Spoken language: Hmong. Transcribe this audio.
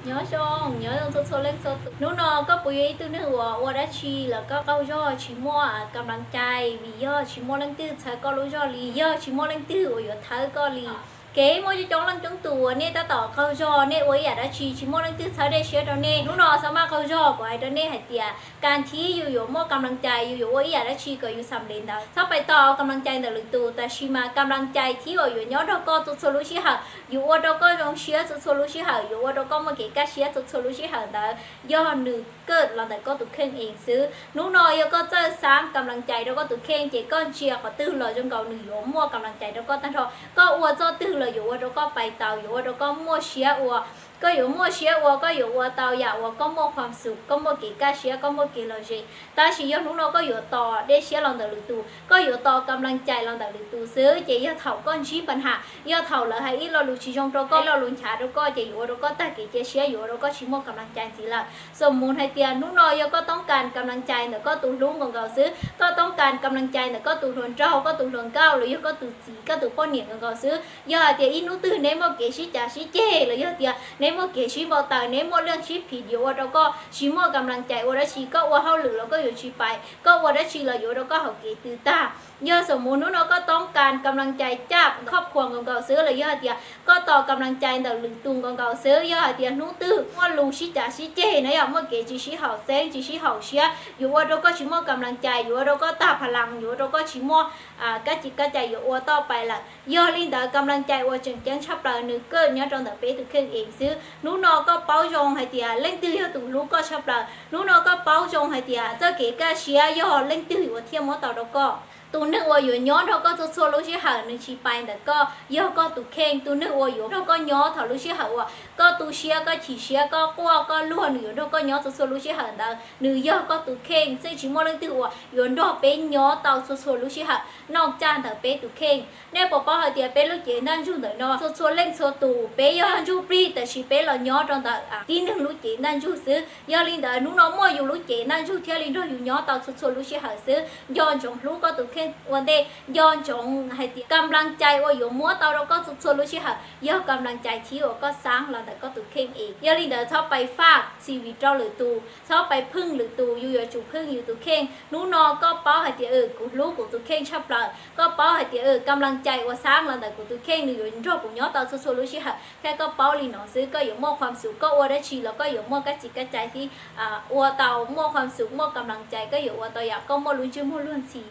Nyob zoo, nyob zoo txhua txhua leej txhua tus. Hnub no koj puas yog ib tug neeg uas ua dab tsi los koj qaug zog tsis muaj kam lees cai, vim yog tsis muaj leej twg txhawb koj lub zog li, yog tsis muaj leej twg uas yuav thawb koj li. Kev muaj coob coob leej coob tus uas nej tab tom qaug zog, nej ua ib yam dab tsi tsis muaj leej twg txhawb dej siab rau nej. Hnub no Xab Maj qaug zog kuv hais rau nej hais tias kas thib yus yuav muaj kam lees cai, yus yuav ua ib yam dab tsi kom yus xam lev ntawd. Txhob pais tos kam lees cai ntawm lwm tus, tab sis mas kam lees cai thib uas yuav nyob nrog koj txhua txhua lub sij hawm, yuav ua rau koj zoo siab txhua txhua lub sij hawm, yuav ua rau koj muaj kev kaj siab txhua txhua lub sij hawm ntawd yog nws kawm los ntawm koj tus kheej ev xwb. Hnub no yog koj txawj xav kam lees cai rau koj tus kheej ces koj ntsia qhov twg los zoo nkaus nws yuav muaj kam lees cai rau koj tag nrho. Koj ua txoj twg los yuav ua rau koj pais tau, yuav ua rau koj muaj siab ua. Koj yuav muaj siab ua, koj yuav ua tau yam uas koj muaj khuam xum, koj muaj kev kaj siab, koj muaj kev lom zem. Tab sis yog hnub no koj yuav tos dej siab los ntawm lwm tus, koj yuav tos kam lees cai los ntawm lwm tus xwb, ces yog thaum koj ntsib npa nham, yog thaum lawv hais ib lo lus tsis zoo rau koj, ib lo lus nchav rau koj, ces yuav ua rau koj tag kev cia siab, yuav ua rau koj tsis muaj kam lees cai ntxiv lawm. Xam mus hais tias hnub no yog koj toob kas kam lees cai ntawm koj tus hlub nkaus nkaus xwb, koj toob kas kam lees cai ntawm koj tus hluas nraug, koj tus hluas nkauj, los yog koj tus txiv, koj tus poj niam nkaus nkaus xwb, yog hais tias ib hnub twg neb muaj kev sib cav sib ceg, los yog tias neb muaj kev sib npau taws, neb muaj leej sib phiv, yuav ua rau koj tsis muaj kam lees cai ua dab tsi, koj ua hauj lwm los koj yuav tsis pais, koj ua dab tsi los yuav ua rau koj hauv kev tws tag. Yog xam mus hnub no koj toob kas kam lees cai caj khob khuas nkaus nkaus xwb, los yog hais tias koj tos kam lees cai ntawm lwm tus nkaus nkaus xwb, yog hais tias hnub twg muaj lus sib cav sib ceg na, yog muaj kev tsis sib haum xeeb, tsis sib haum siab, yuav ua rau koj tsis muaj kam lees cai, yuav ua rau koj tag pha las, yuav ua rau koj tsis muaj kab ci kab cai yuav ua toj pais lawm. Yog li ntawd kam lees cai uas tseem ceeb tshaj plaws nws kawm nyob rau ntawm peb tus kheej ev xwb. Hnub no koj paub zoo hais tias leej twg yog tus hlub koj tshaj plaws. Hnub no koj paub zoo hais tias txoj kev kaj siab yog leej twg uas thiaj muab tau rau koj. Tus neeg uas yuav nyob nrog koj txhua txhua lub sij hawm nws tsis pais ntawm koj, yog koj tus kheej. Tus neeg uas yuav nrog koj nyob thaum lub sij hawm uas koj tu siab, koj chim siab, koj quaj, koj luag, nws yuav nrog koj nyob txhua txhua lub sij hawm ntawd nws yog koj tus kheej. Txheej tsis muaj leej twg uas yuav nrog peb nyob tau txhua txhua lub sij hawm noj caj ntawm peb tus kheej. Nej puas paub hais tias peb lub cev ntaj ntsug ntawm no txhua txhua leej txhua tus peb yog ntsug plig, tab sis peb los nyob rau ntawm tib neeg lub cev ntaj ntsug xwb. Yog li ntawd hnub no muaj yus lub cev ntaj ntsug thiaj li nrog yus nyob tau txhua txhua lub sij hawm xwb. Nco ntsoov hlub koj tus kheej ua ntej, nco ntsoov hais tias kam lees cai uas yuav muab tau rau koj txhua txhua lub sij hawm yog kam lees cai thib uas koj xav los ntawm koj tus kheej ev. Yog li ntawd txhob pais faj txhim vim rau lwm tus, txhob pais pheej lwm tus, yus yuav tsum pheej yus tus kheej. Hnub no koj paub hais tias kuv hlub kuv tus kheej tshaj plaws, koj paub hais tias kam lees cai uas xav los ntawm kuv tus kheej nws yuav nrog kuv nyob tau txhua txhua lub sij hawm. Thiab koj paub li no xwb koj yuav muaj khuam xum, koj ua dab tsi los koj yuav muaj kab ci kab cai thiab ua tau muaj khuam xum, muaj kam lees cai, koj yuav ua tau yam koj muaj lub ntsej muag luag ntxhi.